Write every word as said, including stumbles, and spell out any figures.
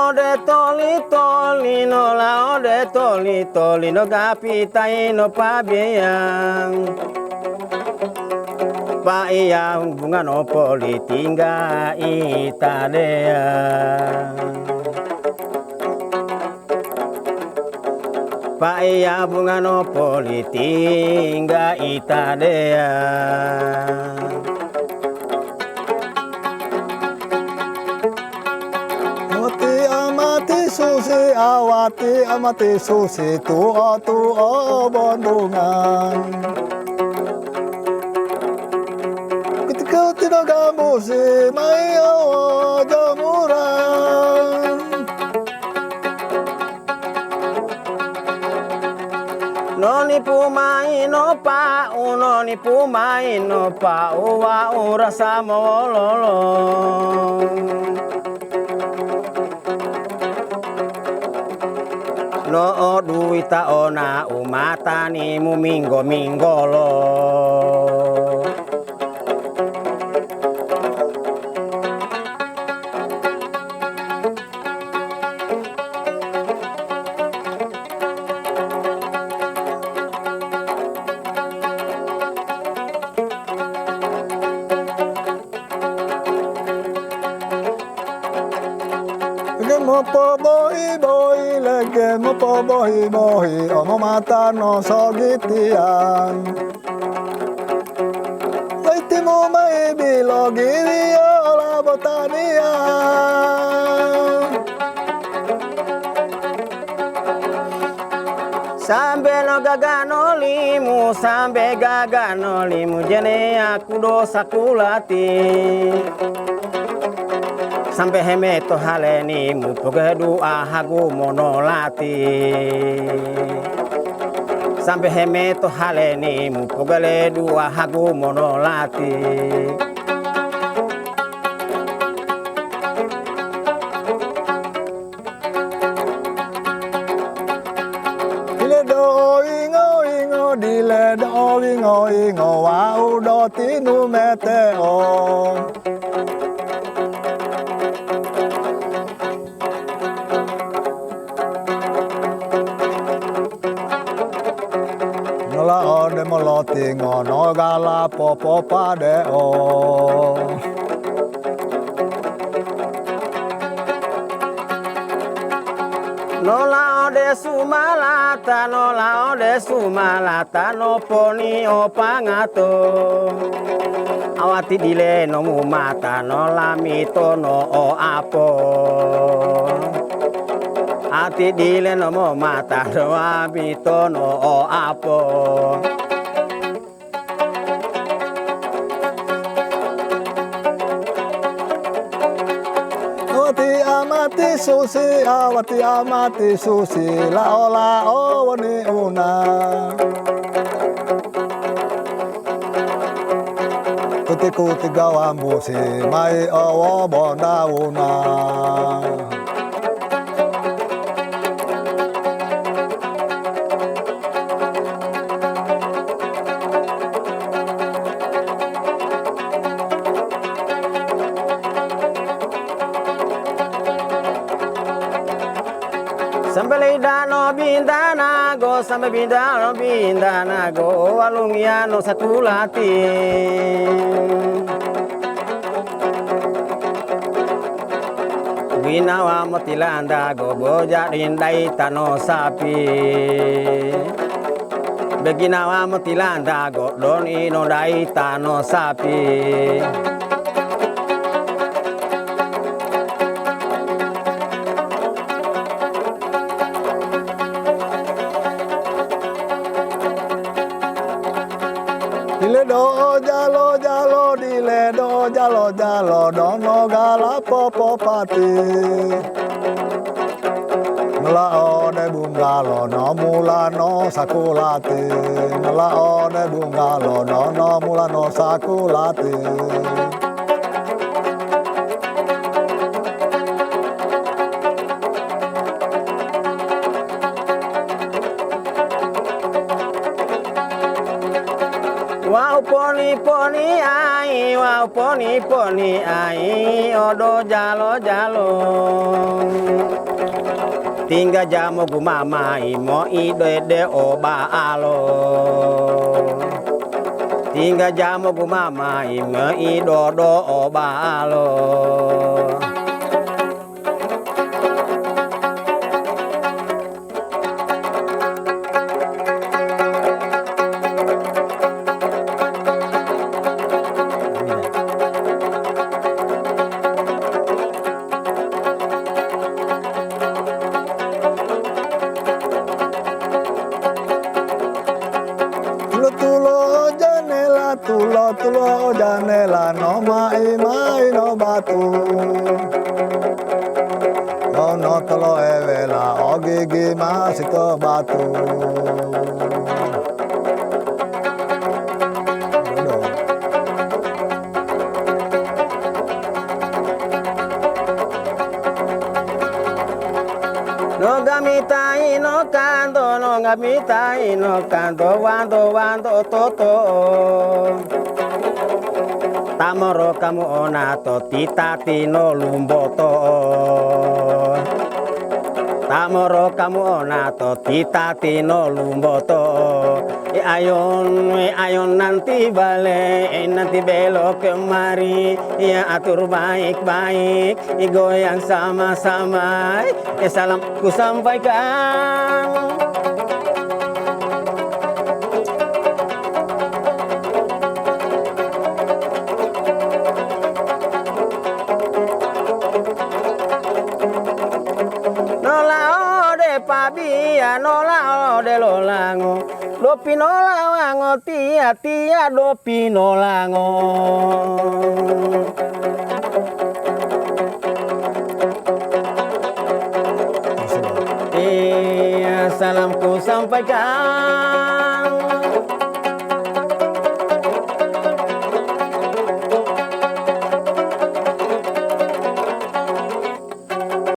Ode toli toli no la ode toli toli no gapi tai no pabeang. Paia bunga no poli tingga ita dea. Paia bunga no poli tingga ita dea. Awati amati susi, awati amati susi, tu'o tu'o bondungan. Kuti kuti no gambusi, mai awo jamuran. Noni pumai no pa'u, noni pumai no pa'u, wa'u rasa mololo. No o dui ta ona umata ni mu minggo minggo lo. Lege mopo bohi bohi, lege mopo bohi bohi, omo mata no sogitian. Laitimu mai bilo giri o la botania. Sambe no gaga no limu, sambe gaga no limu, jene aku do sakulati. Sambe heme to hale nimu poge dua hagu mono lati. Sambe heme to hale nimu poge le dua hagu mono lati. Dile do ingo ingo, dile do ingo ingo, wa'u do tinu mete o. Nola ode molo tingo no gala popo pade o. Nola ode sumalata, nola ode sumalata no poni o pangato. Awati dile no mu mata no la mito no o apo. Ati dile no mo mata no a mito no o apo. Awati amati susi, awati amati susi, lao lao wani una. Kuti kuti gawambusi, mai owo bonda una. Sambe lei dano bindana go, sambe bindano bindana go, walung yano sakulati. Winawa motilanda go, boja dindai tano sapi. Beginawa motilanda go, don ino dai tano sapi. Dile do jalo jalo, dile do jalo jalo, dono gala popo pati. Mala ode bungalo no mula no sakulati. Mala ode bungalo no, no mula no sakulati. Wa'u poni-poni ai, wa'u poni-poni ai, odo jalo-jalo. Tingga ja mogu mamai mo ido ede o ba'alo. Tingga ja mogu mamai mo ido do o ba'alo. Tulo-tulo janela, tulo-tulo janela, no mai-mai no batu. No, no tolo e vela, o gigi masi to batu. No gamitai no kando, no gamitai no kando, wando, wando toto. Tamoro kamu ona to titati no lumboto. Tamoro kamu ona to titati no lumboto. E ayon, e ayon nanti bale, e nanti belok kemari. Ya atur baik-baik, e goyang sama-sama. E salam ku sampaikan. No la ode pabia, no la ode lo lango. Dopi no la wango tia, tia dopi no lango. Iya, salam ku sampaikan.